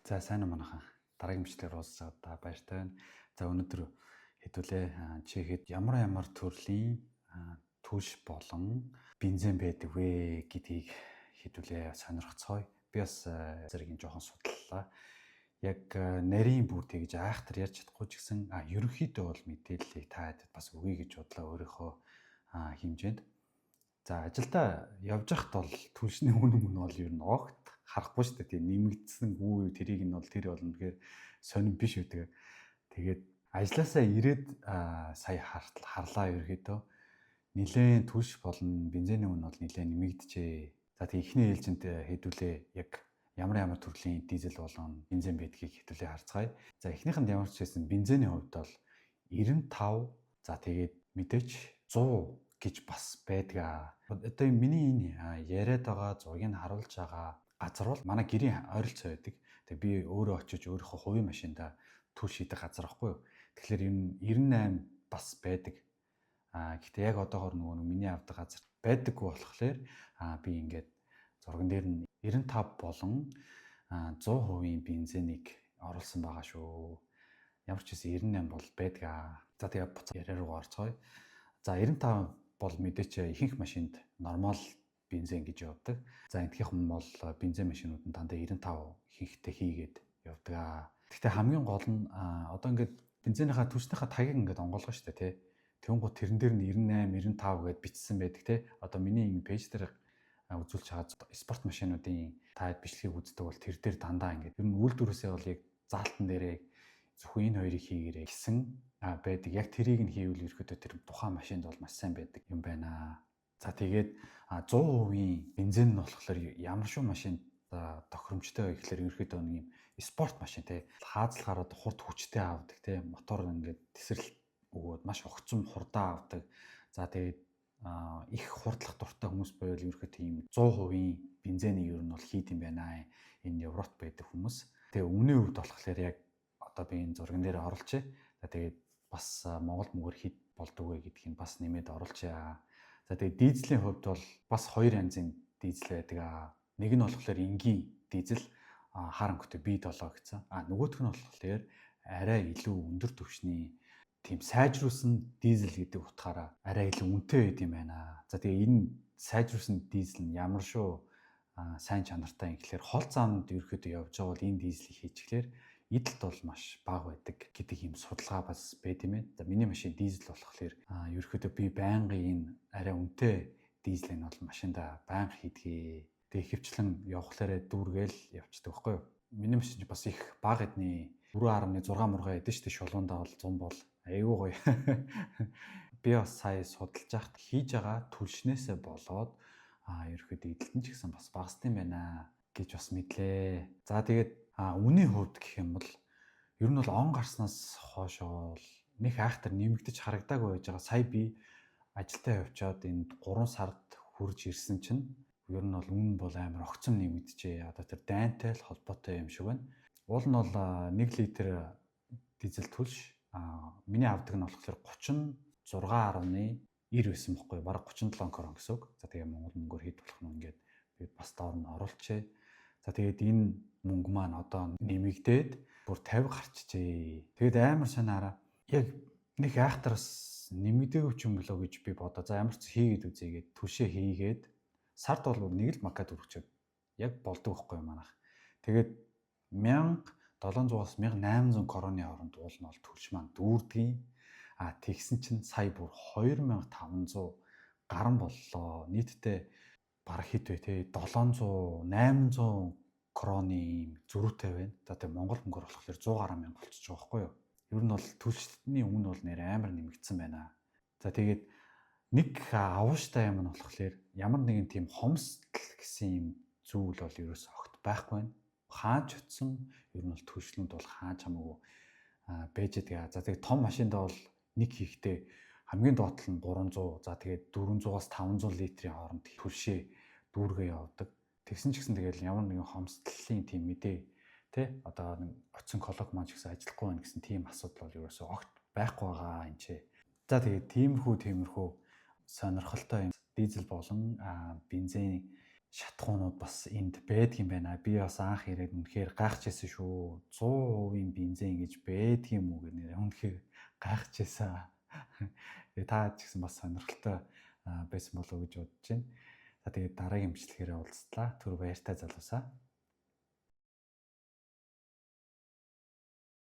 За, сайн уу, манайхан. Дараагийн бичлэгээр уулзсаадаа баяртай байна. За, өнөөдөр хэдүүлээ Чехэд ямар ямар төрлийн түлш болон бензин байдаг вэ гэдгийг хэдүүлээ сонирхцгоё. Би бас зэрэг жоохон судлалаа. Яг нарийн бүр тэгж айхтар ярьж чадахгүй ч гэсэн ерөнхийдөө бол мэдээллийг та хэдэд бас өгье гэж бодлоо өөрийнхөө хэмжээнд. За, ажилдаа явж байхад бол түлшний үнэ мөн бол ер нь огт харахгүй шүү дээ. Тийм нэмэгдсэн үү, тэрийг нь бол тэр бол үнэхээр сонин биш үү. Тэгээд ажлаасаа ирээд сая харлаа, ерөөхдөө нилээн түлш болон бензиний үнэ бол нилээн нэмэгджээ. За, тэг эхний ээлжинд хэдүүлээ яг ямар ямар төрлийн дизель болон бензин байдгийг хэдүүлээ харцгаая. За, эхнийхэнд ямар ч байсан бензиний хувьд бол 95, за, тэгээд мэдээч 100 гэж бас байдаг. Одоо миний энэ яриад байгаа, зургийг харуулж байгаа газар бол манай гэрийн ойролцоо байдаг. Тэгээ би өөрөө очиж өөрийнхөө хувийн машиндаа түлш хийдэг газар байхгүй юу. Тэгэхээр ер нь 98 бас байдаг. Гэхдээ яг одоогор нөгөө миний авдаг газар байдаггүй болохоор би ингээд зурган дээр нь 95 болон 100% бензинийг оруулсан байгаа шүү. Ямар ч байсан 98 бол байдаг. За, тэгээ буцаа яриа руу орцгоё. За, 95 бол мэдээч ихэнх машинд normal бензин гэж явдаг. За, энэхийнх нь бол бензин машинууд нь дандаа 95 ихэнхдээ хийгээд явдаг. Гэхдээ хамгийн гол нь одоо ингээд бензинийхаа түлшнийхаа тагийг ингээд онгоолгоно шүү дээ, тий. Тэнгуут тэрэн дээр нь 98, 95 гэд бичсэн байдаг, тий. Одоо миний энэ page дээр үзүүлж байгаа спорт машинуудын та бичлэгийг үздэг бол тэр дээр дандаа ингээд ер нь үйлдвэрээсээ бол яг заалтан дээрээ зөвхөн энэ хоёрыг хийгэрэй гэсэн байдаг. Яг тэрийг нь хийвэл ерөөхдөө тэр тухайн машинд бол маш сайн байдаг юм байна. За, тэгээд 100% бензин нь болохоор ямар шүү машин тохиромжтой вэ гэхлээр ерөөхдөө нэг юм спорт машин, те, хаазлахаар одоо хурд хүчтэй авдаг, те, мотор ингээд тесрэлт өгөөд маш огцом хурдан авдаг. За, тэгээд их хурдлах дуртай хүмүүс байвал ерөөхдөө тийм 100% бензинийг ер нь бол хийд юм байна. Энэ Европт байдаг хүмүүс. Тэгээ үнийн хувьд болохоор яг одоо би энэ зурган дээр оруулчихъя. За, тэгээд бас Монгол мөнгөөр хэд болдог вэ гэдгийг бас нэмээд оруулчихъя. За, тэгээд дизелийн хувьд бол бас хоёр янзын дизель байдаг. Нэг нь болохоор энгийн дизель, хар өнгөтэй B7 гэсэн. Нөгөөх нь болохоор арай илүү өндөр түвшний тийм сайжруулсан дизель гэдэг утгаараа арай илүү үнэтэй байд юм байна. За, тэгээ энэ сайжруулсан дизель нь ямар шүү сайн чанартай юм гэхлээр хол замд ерөөхдөө явж байгаа бол энэ дизелийг хийчихлээр эдэлт бол маш бага байдаг гэдэг юм судалгаа бас байд юм байна. За, миний машин дизель болохоор ерөөхдөө би байнгын энэ арай үнэтэй дизелийг нь бол машиндаа байнга хийдгээ. Тэгээ ихэвчлэн явхлаараа дүүргээл явцдаг байхгүй юу. Миний машин ч бас их бага эдний 4.6 мургаа эдэн шүү дээ. Шулуундаа бол 100 бол айгүй гоё. Би бас сая судалж байхад хийж байгаа түлшнээсээ болоод ерөөхдөө эдэлтэн ч гэсэн бас багасд юм байна гэж бас мэдлээ. За, тэгээд үнийн хувьд гэх юм бол ер нь бол он гарснаас хойшоо бол нэг айхтар нэмэгдэж харагдаагүй байж байгаа. Сая би ажилдаа явчаад энэ 3 сард хүрж ирсэн чинь ер нь бол үнэ бол амар огцом нэмэгджээ. Одоо тэр дайнтай л холбоотой юм шиг байна. Уул нь бол 1 литр дизель түлш миний авдаг нь болохоор 36.90 байсан бохгүй, бараг 37 крон гэсэн үг. За, тэгээ Монгол мөнгөөр хэд болох нь ингээд би бас доор нь оруулчихъя. За, тэгээд энэ мөнгө маань одоо нэмэгдээд бүр 50 гарчжээ. Тэгээд амар санаараа яг нэг айхтараас нэмэгдээгүй ч юм болоо гэж би бодоо. За, ямар ч хийгээд үзье гээд түшээ хийгээд сард бол нэг л макад өргөчөөд яг болдог байхгүй юу манайх. Тэгээд 1700-аас 1800 кроны хооронд уул нь бол түлш маань дүүрдгийн. Тэгсэн чинь сая бүр 2500 гарan боллоо. Нийтдээ бараг хэд вэ, те, 700 800 кроны ийм зөрүүтэй байна. За, тэгээ Монгол мөнгөөр болохоор 100 гаруй мянга болчихж байгаа байхгүй юу? Ер нь бол түлшний үнэ бол нэр амар нэмэгдсэн байна. За, тэгээд нэг авууштай юм нь болохоор ямар нэгэн тийм хомсдол гэсэн юм зүйл бол ерөөс огт байхгүй байна. Хаач очсон ер нь бол түлшлүүд бол хаач хамаагүй байж байгаа. За, тэгээд том машинд бол нэг хийхдээ хамгийн доод тал нь 300, за, тэгээд 400-аас 500 литрийн хооронд түлшээ дүүргээ явдаг. Тэгсэн ч гэсэн тэгэл ямар нэгэн хомсдлын тийм мэдээ, тэ, одоо нэг оцсон колог маань ч гэсэн ажиллахгүй байна гэсэн тийм асуудал бол ерөөсөө огт байхгүй байгаа энэ ч. За, тэгээд тиймэрхүү сонирхолтой юм дизель болон бензин Шатахуунууд бас энд байдаг юм байна. Би бас анх ирээд үнэхээр гайхчихсан шүү. 100% бензин гэж байдаг юм уу гэх нэр үнэхээр гайхчихсан. Тэгээ та ч гэсэн бас сонирхолтой байсан болов уу гэж бодож байна. За, тэгээд дараагийн бичлэгээрээ уулзлаа. Түр баяртай, залуусаа.